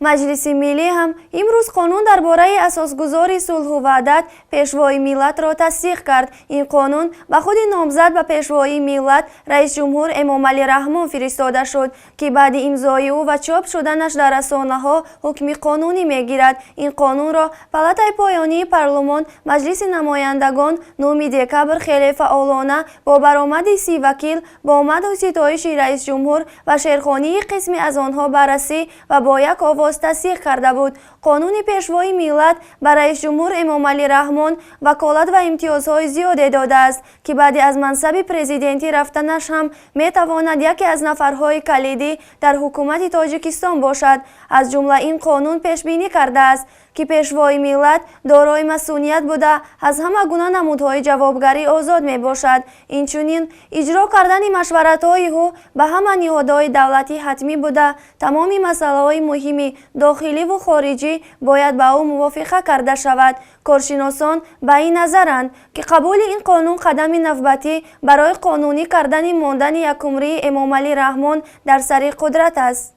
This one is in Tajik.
Маҷлиси Миллӣ ҳам имрӯз қонун дар бораи асосгузори сулҳу ваҳдат, Пешвои миллатро тасдиқ кард. Ин қонун ба худи номзад ба пешвоии миллат, раисҷумҳур Эмомалӣ Раҳмон фиристода шуд, ки баъди имзои ӯ ва чоп шуданаш дар расонаҳо ҳукми қонунӣ мегирад. Ин қонунро палатаи поёнии парлумон, Маҷлиси намояндагон, 9 декабр хеле фаъолона бо баромади 30 вакил бо мадҳу ситоиши раисҷумҳур ва шеърхонии қисме аз онҳо баррасӣ ва бо як овоз тасдиқ карда буд. Қонуни Пешвои миллат ба раисҷумҳур Эмомалӣ Раҳмон ваколат ва имтиёзҳои зиёде додааст, ки баъди аз мансаби президентӣ рафтанаш ҳам метавонад яке аз нафарҳои калидӣ дар ҳукумати Тоҷикистон бошад. Аз ҷумла ин қонун пешбинӣ кардааст, ки Пешвои миллат дорои масуният буда, аз ҳама гуна намудҳои ҷавобгарӣ озод мебошад. Инчунин иҷро кардани машваратҳои ӯ ба ҳама ниҳодҳои давлатӣ ҳатмӣ буда, тамоми масъалаҳои муҳими дохиливу хориҷӣ бояд ба ӯ мувофиқа карда шавад. Коршиносон ба ин назаранд, ки қабули ин қонун қадами навбатӣ барои қонунӣ кардани мондани якумрии Эмомалӣ Раҳмон дар сари қудрат аст.